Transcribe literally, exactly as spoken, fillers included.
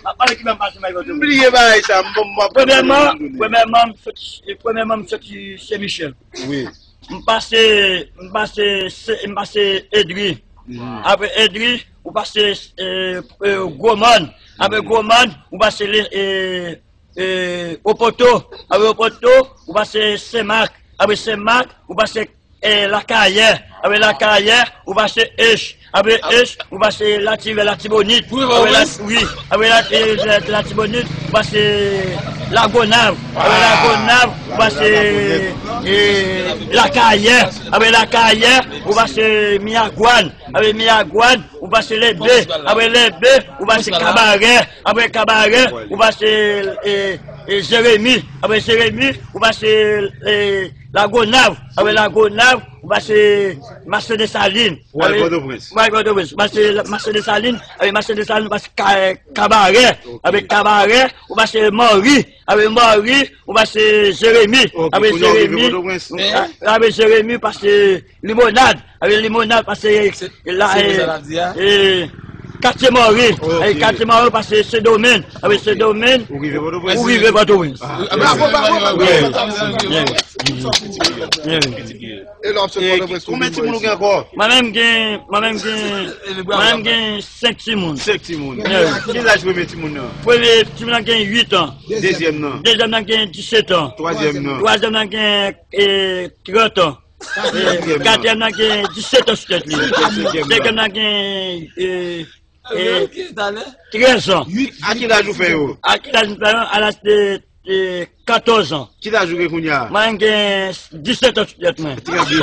M ap pale ki bò m pase Michael Thomas. M bliye bagay sa, m bon, m ap Premyèman, premyèman, m soti, premyèman, m soti Sen Michèl. Wi. M pase, m pase, Se- m pase Edri. Apre Edri, ou pase eh, eh, Gwo Mòn. Apre Gwo Mòn, ou pase le, eh, eh, Opoto. Apre Opoto, ou pase Sen Mak. Apre Sen Mak, ou pase eh, Lakayè. Apre Lakayè, ou pase Ech. Apre Ech, ou pase Latirè, Latibonit. Apre la, wi. Apre la, eh, la- Latibonit, ou pase Lagonav. Apre Lagonav, ou pase eh, Lakayè. Apre Lakayè, ou pase Miyagwàn. Apre Miyagwàn, ou pase Lebe. Apre Lebe, ou pase Kabarè. Apre Kabarè, ou pase eh, eh, Jeremi. Apre Jeremi, ou pase eh, Lagonav. Apre Lagonav, ou pase Mache Desalin. Ou al Pòtoprens. Ou al Pòtoprens. Pase Mache Desalin. Apre Mache Desalin, ou pase Ka- Kabarè. Apre Kabarè, ou pase Mòri. Apre Mòri, ou pase Jeremi. Apre Jeremi, apre Jeremi, ou pase Limonad. Apre Limonad, pase la, eh, Katye Mòri. Apre Katye Mòri, ou pase Sendomeng. Apre Sendomeng, ou rive Pòtoprens. Bravo, bravo, bravo. E lè w ap sot Pòtoprens, konbyen timoun ou gen ankò? Mwen menm gen, mwen menm gen, mwen menm gen senk timoun. Senk timoun. Ki laj premye timoun nan? Premye timoun nan gen uit an. Dezyèm nan? Dezyèm nan gen disèt an. Twazyèm nan? Twazyèm nan gen eh, trant an. Eh, katriyèm nan gen disèt an sou tèt li. Senkyèm nan gen eh, eh, trèz an. A ki laj ou fè yo? A ki laj m fè yo? A laj de eh, katòz an. Ki laj ou gen kounye a? Mwen gen disèt an sou tèt mwen. Trè byen.